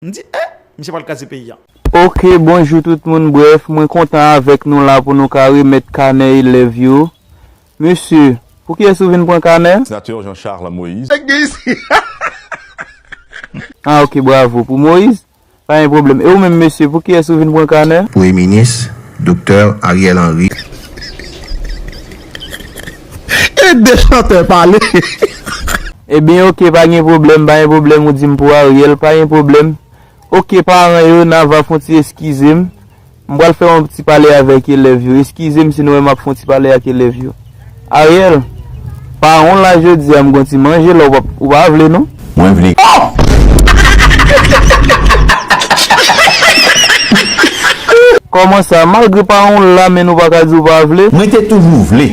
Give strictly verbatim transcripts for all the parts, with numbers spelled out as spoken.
M di, eh, misye pral kraze peyi a. Ok, bonjou tout moun. Brèf, mwen kontan avèk nou la pou nou ka remèt kanè elèv yo. Mesye, pou kiyès ou vin pran kanè? Sénateur Jean-Charles Moïse. Nèg gen isi. Ah, ok, bravo pou Moïse. Pa gen pwoblèm. E ou menm, mesye, pou kiyès ou vin pran kanè? Premye minis, Doktè Ariel Henry. E de chantè pale. Ebyen, ok, pa gen pwoblèm, pa gen pwoblèm, ou di m pou Ariel, pa gen pwoblèm. Ok, paran yo, n a va fon ti eskize m. M pral fè yon ti pale avèk elèv yo. Eskize m si nou wè m ap fon ti pale ak elèv yo. Ariel, paran w la jodi a, m gon ti manje la, ou pa, ou pa vle non? Mwen vle. Kòman sa? Malgre paran w la, men nou pa ka di w pa vle? Mwen te toujou vle.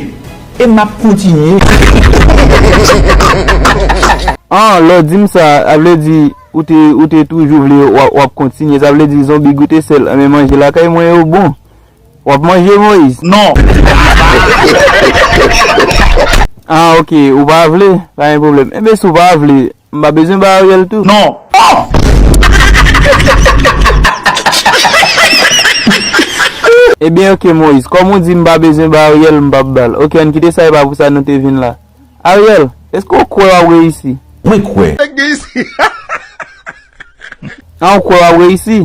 E m ap kontinye. Ah, lè w di m sa, a vle di ou te, ou te toujou vle w ap, w ap kontinye. Sa vle di zonbi goute sèl, men manje lakay mwen yo bon. W ap manje, Moyiz? Non. Ah, ok, ou pa vle? Pa gen pwoblèm. Enben, si w pa vle, m pa bezwen ba Ariel tou? Non. Ebyen, ok, Moyiz, kòm ou di m pa bezwen ba Ariel, m p ap ba l. Ok, ann kite sa, e pa pou sa nou te vin la. Ariel, èske w kwè w ap reyisi? Mwen kwè. Nèg gen isi. Ah, ou kwè w ap reyisi?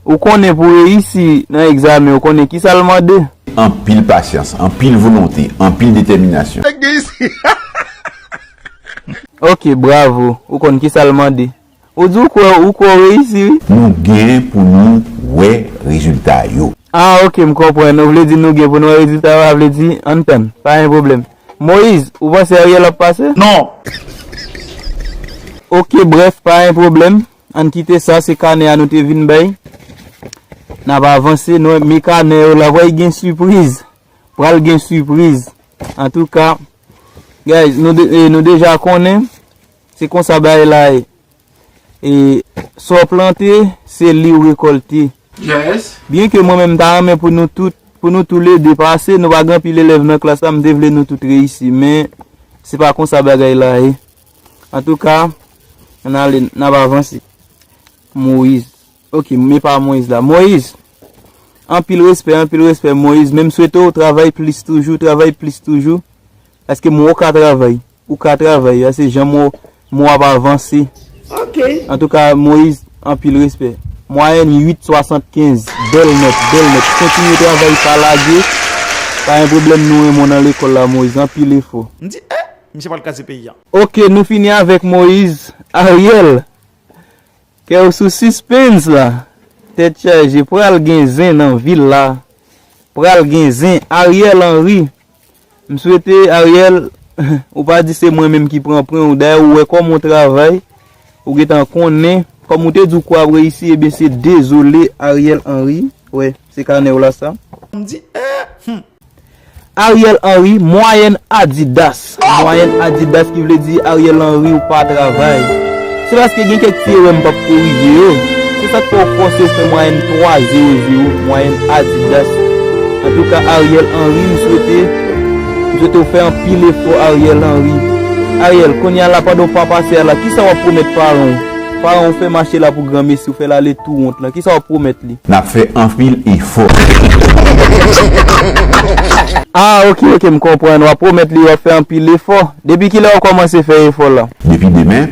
Ou konnen pou reyisi nan egzamen, ou konnen kisa l mande? Anpil pasyans, anpil volonte, anpil detèminasyon. Nèg gen isi. Ok, bravo. Ou konn kisa l mande. Ou di ou kwè, ou kwè w reyisi, wi. Nou gen pou nou wè rezilta yo. Ah, ok, m konprann. Ou vle di nou gen pou nou wè rezilta yo, sa vle di, ann tann. Pa gen pwoblèm. Moyiz, ou panse Ariel ap pase? Non. Ok, brèf, pa gen pwoblèm. Ann kite sa, se kanè a nou te vin bay. N ap avanse, nou, men kanè yo la, pral gen sipriz. Pral gen sipriz. Antouka, guys, nou de-, e, nou deja konnen, se konsa bagay la ye. E, sa w plante, se li w rekòlte. Yes. Byen ke mwen menm, m ta renmen pou nou tout, pou nou toulede pase, nou pa gen anpil elèv nan klas la, m te vle nou tout reyisi, men se pa konsa bagay la ye. Antouka, ann ale, n ap avanse. Moyiz. Ok, men pa Moyiz la. Moyiz, anpil respè, anpil respè, Moyiz. Men m swete w travay plis toujou, travay plis toujou. Paske m wè w ka travay. Ou ka travay. A se jan m wè w, m wè w ap avanse. Ok. Antouka, Moyiz, anpil respè. Mwayèn uit swasannkenz. Bèl nòt, bèl nòt. Kontinye travay, pa lage. Pa gen pwoblèm, nou renmen w nan lekòl la, Moyiz. Anpil efò. M di, eh, misye pral kraze peyi a. Ok, nou fini avèk Moyiz. Ariel, kè w sou sispens la. Tèt chaje, pral gen zen nan vil la. Pral gen zen. Ariel Henry. M swete, Ariel, ou pa di se mwen menm ki pran pran w. Dayè, ou wè kòman w travay. Ou gentan konnen. Kòm ou te di w kwè w ap reyisi, ebyen se dezole, Ariel Henry. Wè, se kanè w la sa. M di, eh, hmm. Ariel Henry, mwayèn Adidas. Mwayèn Adidas ki vle di Ariel Henry ou pa travay. Se paske gen kèk ti erè m p ap korije yo. Se sa k fè w fòse w fè mwayèn twa zewo zewo, mwayèn Adidas. Antouka, Ariel Henry, m swete, m swete w fè anpil efò, Ariel Henry. Ariel, kounye a la, pandan w pa pase a la, kisa w ap pwomèt paran w? Paran w fè mache la pou granmesi, w fè l ale tou wont lan. Kisa w ap pwomèt li? N ap fè anpil efò. Ah, ok, ok, m konprann. W ap pwomèt li w ap fè anpil efò. Depi kilè w kòmanse fè efò la? Depi demen.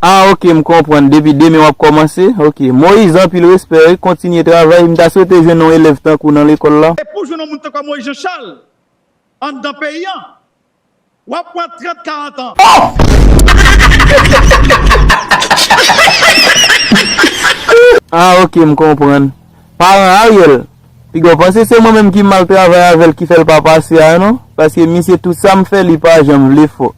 Ah, ok, m konprann. Depi demen w ap kòmanse? Ok. Moyiz, anpil respè, wi. Kontinye travay. M ta swete jwenn yon elèv tankou w nan lekòl la. E pou jwenn yon moun tankou Moyiz Jan Chal, anndan peyi a, w ap pran trant, karant an. Ah, ok, m konprann. Paran Ariel, piga w panse se mwen menm ki mal travay avè l ki fè l pa pase a non. Paske misye tout sa m fè li pa janm vle fè.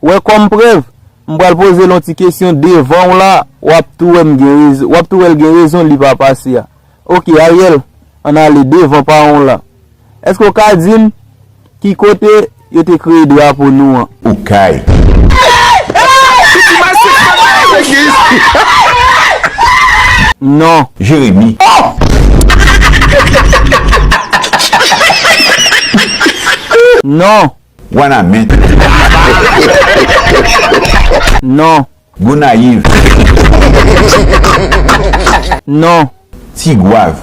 Wè kòm prèv, m pral poze l yon ti kesyon devan w la, w ap tou wè m gen rezon, w ap tou wè l gen rezon li pa pase a. Ok, Ariel, ann ale devan paran w la. Èske w ka di m ki kote yo te kreye drapo nou an? Okay. Non. Jeremi. Non. Wanament. Non. Gonayiv. Non. Tigwav.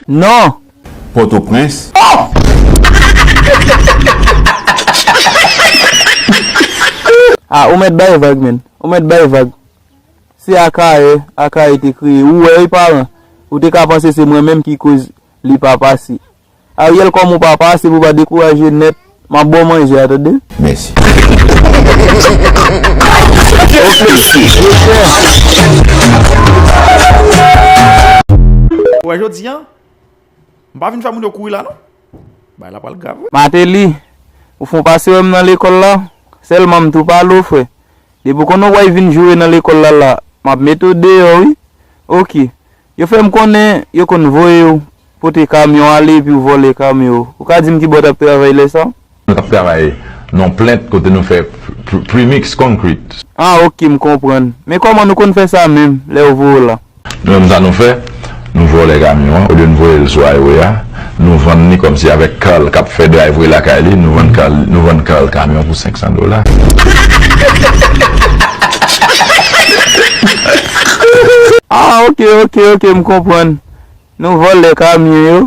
Non. Pòtoprens. Ah, ou mèt bay vag, men. Ou mèt bay vag. Se Akayè, Akayè te kreye. Ou wè, wi, paran. Ou te ka panse se mwen menm ki koz li pa pase. Ariel, kòm ou pa pase, pou pa dekouraje nèt, m ap ba w manje a, tande? Mèsi. Wè, jodi a, m pa vin fè moun yo kouri la, non. Bagay la pral grav, wi. Mateli, ou fon pase wè m nan lekòl la, sèlman m tou pale w, frè. Depi w konnen w pral vin joure nan lekòl la, la, m ap mete w deyò, wi. Oke. Yo fè m konnen yo konn voye w pote kamyon ale epi w vòlè kamyon yo. Ou ka di m ki bò w t ap travay lè sa? Nou t ap travay nan yon plent kote nou fè pr-, pr-, premix concrete. Ah, oke, m konprann. Men kòman nou konn fè sa menm lè yo voye w la? Nou menm sa nou fè, nou vòlè kamyon an, olye n voye l sou highway a, nou vann li kòmsi avèk Carl k ap fè drive lakay li, nou vann Carl, nou vann Carl kamyon pou senk san dola. Ah, oke, oke, oke, m konprann. Nou vòlè kamyon yo.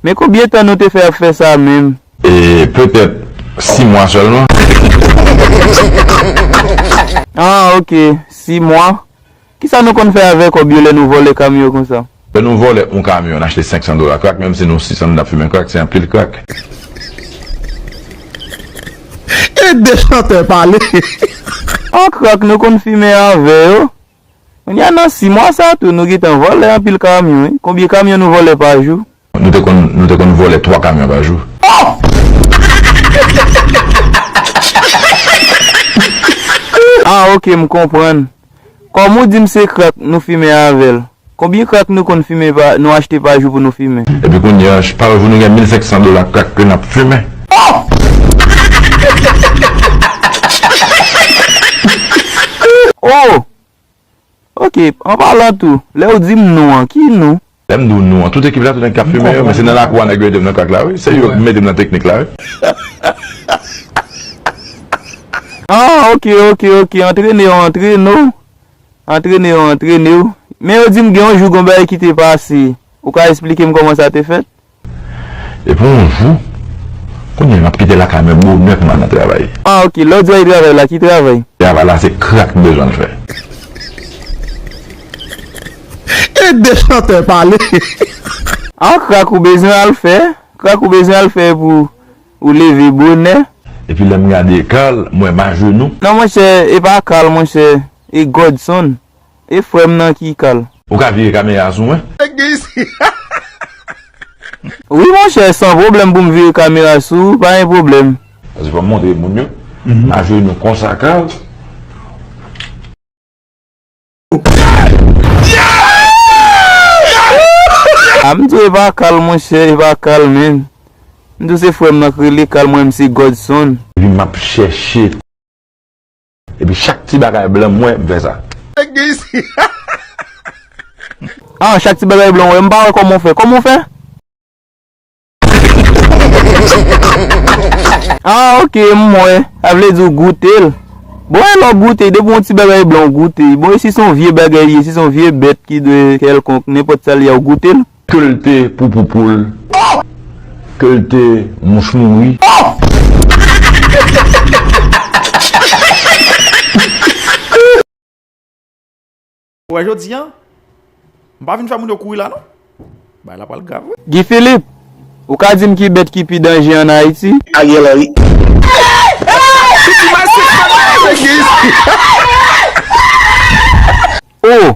Men konbyen tan nou te fè ap fè sa menm? E petèt sis mwa sèlman. Ah, oke, sis mwa. Kisa nou konn fè avè kòb yo lè nou vòlè kamyon konsa? Lè nou vòlè yon kamyon, n achte senk san dola crack, menm si nou sis an n ap fimen crack, se anpil crack. E de chantè pale. An crack nou konn fimen avè yo. Kounye a nan sis mwa sa tou, nou gentan vòlè anpil kamyon, wi. Konbyen kamyon nou vòlè pa jou? Nou te konn, nou te konn vòlè twa kamyon pa jou. Ah, oke, m konprann. Kòm ou di m se crack nou fimen avè l. Konbyen crack nou konn fimen pa, nou achte pa jou pou nou fimen? Epi kounye a, pa jou nou gen mil senk san dola crack ke n ap fimen. Oh! Oke, an palan tou, lè w di m nou an, ki nou? Lè m di w nou an, tout ekip la, tout nèg k ap fimen yo, men se nan lakou a nèg yo ede m nan crack la, wi. Se yo k mete m nan teknik la, wi. Ah, oke, oke, oke, antrene w, antrene w. Antrene w, antrene w. Men yo di m gen yon jou gon bagay ki te pase. Ou ka esplike m kòman sa te fèt? Epi yon jou, kounye a m ap kite lakay mwen bonè pou m al nan travay. Ah, oke, lè w di w al travay la, ki travay? Travay la se crack m bezwen l fè. E de chantè pale. Ah, crack ou bezwen al fè? Crack ou bezwen al fè pou ou leve bonè? Epi lè m gade Carl, m wè m ajenou. Non, monchè, e pa Carl, monchè, e Godson. E frè m nan ki Carl. Ou ka vire kamera sou mwen? Wi, monchè, san pwoblèm pou m vire kamera sou ou, pa gen pwoblèm. Paske fò m montre moun yo. M ajenou konsa, Carl. A, m di w e pa Carl, monchè, e pa Carl, menm. M di w se frè m nan k rele Carl, mwen, m se Godson. Epi m ap chèche. Epi chak ti bagay blan m wè, m fè sa. Ah, chak ti bagay blan w wè, m pa wè kòman w fè. Kòman w fè? Ah, oke, m wè. Sa vle di w goute l. Bon, e lè w goute, depi yon ti bagay blan w goute. Bon, e si se yon vye bagay li ye, si se yon vye bèt ki dwe kèlkonk, nenpòt sa l ye, w goute l. Ke l te poupou poul, ke l te mouch mouri. Wè, jodi a, m pa vin fè moun yo kouri la, non. Bagay la pral grav, wi. Guy Philippe, ou ka di m ki bèt ki pi danje ann Ayiti? Ariel Henry. Oh!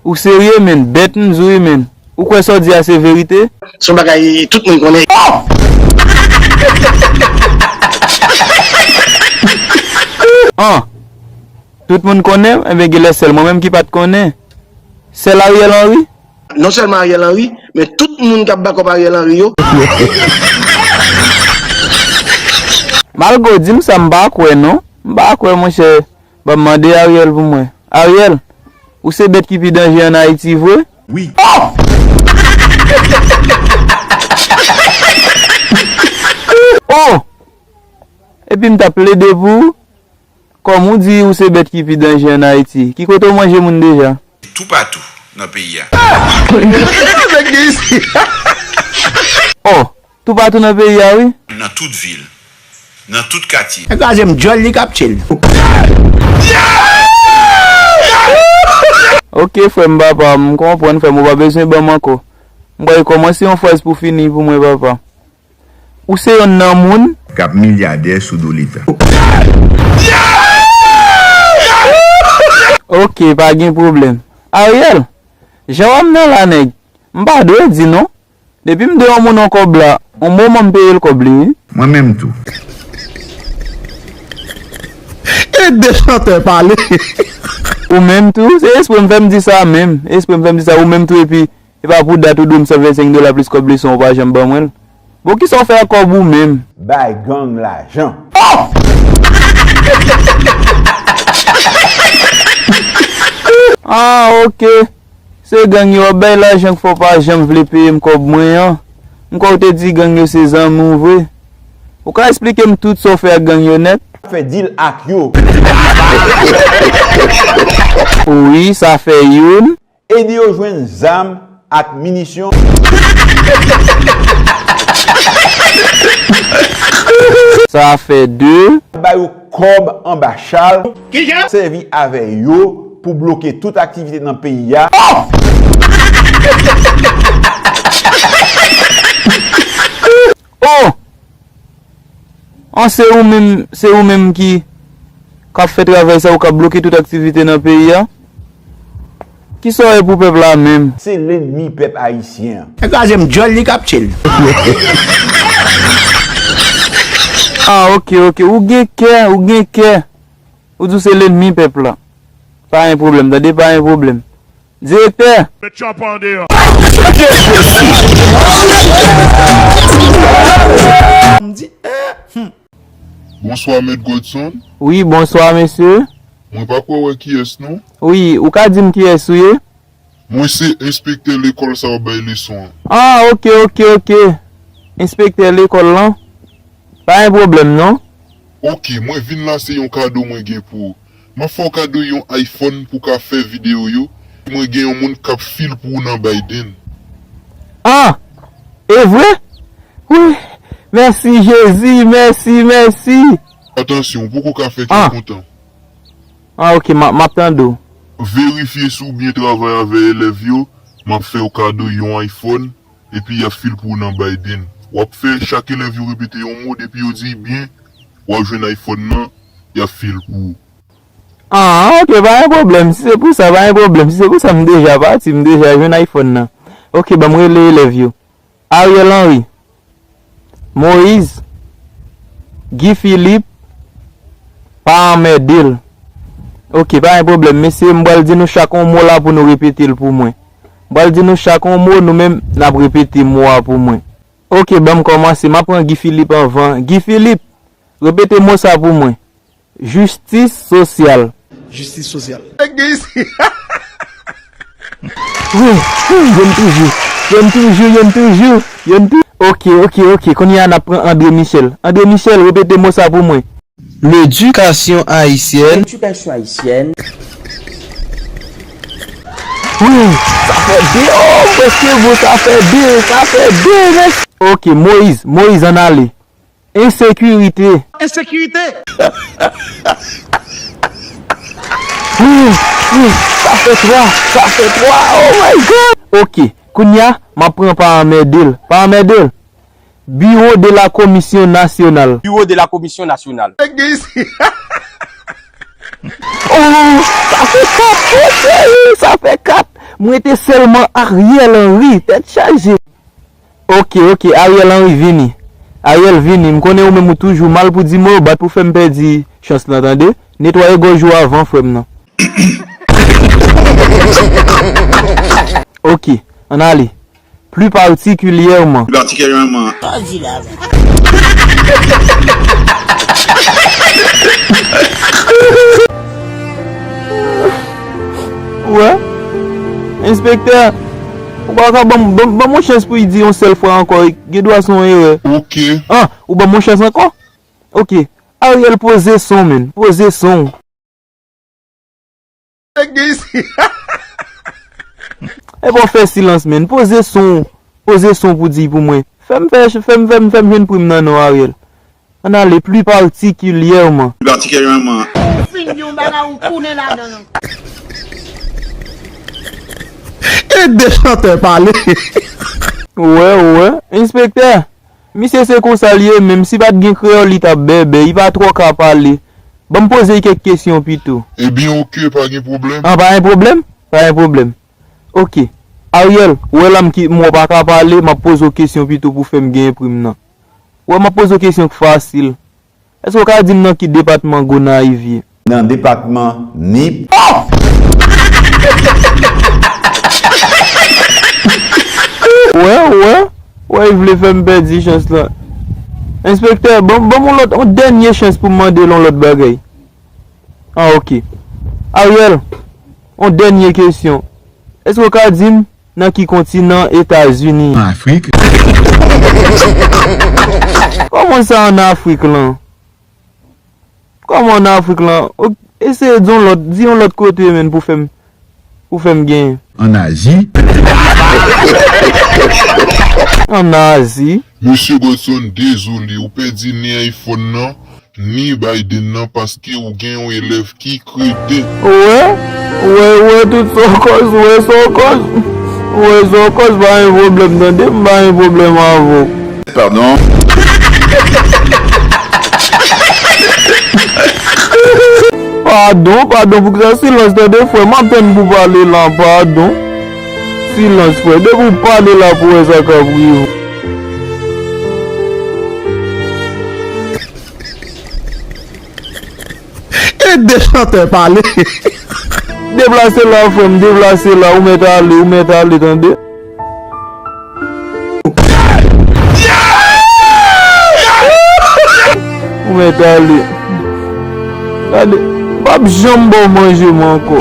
Ou serye, menn? Bèt m di w wi, menn. Ou kwè sa w di a se verite? Se yon bagay tout moun konnen. An! Tout moun konnen, enben genlè sèl mwen menm ki pa t konnen. Sèl Ariel Henry? Non sèlman Ariel Henry, men tout moun k ap bakòp Ariel Henry yo. Malgre w di m sa, m pa kwè non. M pa kwè, monchè. Ban m mande Ariel pou mwen. Ariel, ou se bèt ki pi danje ann Ayiti vre? Wi. Oh! Oh! Epi m t ap plede pou ou. Kòm ou di ou se bèt ki pi danje ann Ayiti, ki kote w manje moun deja? Toupatou nan peyi a. Oh, toupatou nan peyi a, wi. Nan tout vil, nan tout katye. Nèg la se m djòl li k ap tchil. Ok, frè m, papa, m konprann, frè m, ou pa bezwen ban m ankò. M pral kòmanse yon fraz pou fini pou mwen, papa. Ou se yonn nan moun. K ap milyadè sou do Leta. Ok, pa gen pwoblèm. Ariel, jan w ap nan la, nèg, m pa dwe di non. Depi m dwe yon moun yon kòb la, yon moman m peye l kòb li, wi. Mwen menm tou. E de chantè pale. Ou menm tou? Se espre m fè m di sa menm. Espre m fè m di sa, ou menm tou, epi e pa pou dat ou dwe m san vennsenk dola plis kòb leson ou pa janm ban mwen l. Bon, kisa w fè ak kòb ou menm? Bay gang lajan. Ah, ok. Se gang yo ap bay lajan k fè w pa janm vle peye m kòb mwen an. M kwè w te di gang yo se zanmi w vre. Ou ka esplike m tout sa w fè ak gang yo nèt? Fè dil ak yo. Wi, sa fè youn. Ede yo jwenn zam ak minisyon. Sa fè de. Ba yo kòb anba chal. Sèvi avè yo pou bloke tout aktivite nan peyi a. Oh! An, se ou menm, se ou menm ki, k ap fè travay sa, ou k ap bloke tout aktivite nan peyi a? Kisa w ye pou pèp la menm? Se lènmi pèp ayisyen an. Nèg la se m djòl li k ap tchil. Ah, ok, ok. Ou gen kè, ou gen kè. Ou di w se lènmi pèp la. Pa gen pwoblèm, tande, pa gen pwoblèm. Direktè! Met chapa andeyò. M di, eh, hmm. Bonswa, Mèt Godson. Wi, bonswa, mesye. Mwen pa kwè wè kiyès non. Wi, ou ka di m kiyès ou ye? Mwen se enspektè lekòl sa w ap bay leson an. Ah, ok, ok, ok. Enspektè lekòl lan. Pa gen pwoblèm non. Ok, mwen vin la, se yon kado mwen gen pou ou. M ap fè w kado yon iPhone pou w ka fè videyo yo. Mwen gen yon moun k ap fil pou ou nan Biden. Ah! E vre? Wi! Mèsi Jezi, mèsi, mèsi! Atansyon, ou poko ka fè kè kontan. Ah, ok, m ap, m ap tande w. Verifye si w byen travay avè elèv yo, m ap fè w kado yon iPhone, epi y ap fil pou ou nan Biden. W ap fè chak elèv yo repete yon mo, depi yo di byen, w ap jwenn iPhone nan, y ap fil pou ou. Ah, ok, pa gen pwoblèm. Si se pou sa, pa gen pwoblèm. Si se pou sa, m deja pati, m deja jwenn iPhone nan. Ok, ban m rele elèv yo. Ariel Henry, Moïse, Guy Philippe, pa anmède l. Ok, pa gen pwoblèm, mesye, m pral di nou chak yon mo la pou nou repete l pou mwen. M pral di nou chak yon mo, nou menm, n ap repete mo a pou mwen. Ok, ban m kòmanse. M ap pran Guy Philippe anvan. Guy Philippe, repete mo sa pou mwen. Jistis sosyal. Jistis sosyal. Wi, wi, yo m toujou. Yo m toujou, yo m toujou, yo m toujou. Ok, ok, ok. Kounye a n ap pran André Michel. André Michel, repete mo sa pou mwen. Ledikasyon ayisyèn. Ledikasyon ayisyèn. Wi, sa fè de. Oh, m prèske bon, sa fè de, sa fè de, mèsi. Ok, Moïse, Moïse, ann ale. Ensekirite. Ensekirite. Wi, wi, sa fè twa, sa fè twa, oh my God! Ok, kounye a, m ap pran pa anmède l, pa anmède l. Bureau de la Commission Nationale. Bureau de la Commission Nationale. Oh, sa fè kat, mesye, sa fè kat. M rete sèlman Ariel Henry, tèt chaje. Ok, ok, Ariel Henry, vini. Ariel, vini. M konnen ou menm ou toujou mal pou di mo, bat pou fè m pèdi chans lan, tande. Netwaye gòj ou avan, frè m nan. Ok, ann ale. Pli patikilyèman. Pli patikilyèman. Pa di la. Ou wè? Enspektè, ou pa ka ban m, ban m, ban m yon chans pou y di yon sèl fwa ankò, gen dwa se yon erè. Ok. Ah, ou ban m yon chans ankò? Ok. Ariel, poze son, menn. Poze son. Nèg gen isi. Epa w fè silans, menn. Poze son. Poze son pou di pou mwen. Fè m fè, fè m, fè m, fè m jwenn pri m nan non Ariel. Ann ale, pli patikilyèman. Pli patikilyèman. Fin di yon bagay ou tounen ladan l. Ede chantè pale. Ou wè, ou wè. Enspektè, misye se konsa l ye, menm si pa t gen kreyòl, li t ap bèbè, li pa twò ka pale. Ban m poze l kèk kesyon pito. Ebyen, oke, pa gen pwoblèm. Ah, pa gen pwoblèm? Pa gen pwoblèm. Oke. Ariel, ou wè la m ki, m wè w pa ka pale, m ap poze w kesyon pito pou fè m genyen pri m nan. Ou wè, m ap poze w kesyon k fasil. Èske w ka di m nan ki depatman Gonayiv ye? Nan depatman Nip. Ou wè, ou wè, ou wè, li vle fè m pèdi chans lan. Enspektè, ban, ban m yon lòt, yon dènye chans pou m mande l yon lòt bagay. Ah, oke. Ariel, yon dènye kesyon. Èske w ka di m nan ki kontinan Etazini? An Afrik. Kòman sa ann Afrik lan? Kòman ann Afrik lan? Ok, eseye di yon lòt, di yon lòt kote, menn, pou fè m, pou fè m genyen. Ann Azi. Ann Azi? Mesye Godson, dezole, ou pèdi ni iPhone nan, ni Biden nan, paske ou gen yon elèv ki kreten. Ou wè? Ou wè, ou wè tout sa w kòz, ou wè sa w kòz. Ou wè sa w kòz, pa gen pwoblèm, tande, m pa gen pwoblèm avè w. Padon. Padon, padon, poukisa silans, tande, frè m, apèn pou pale la, padon. Silans, frè, depi w pale la pou wè sa k ap rive. Ede chantè pale. Deplase la, frè m, deplase la, ou mèt ale, ou mèt ale, tande. Ou mèt ale. Gade, m p ap janm ba w manje mwen ankò.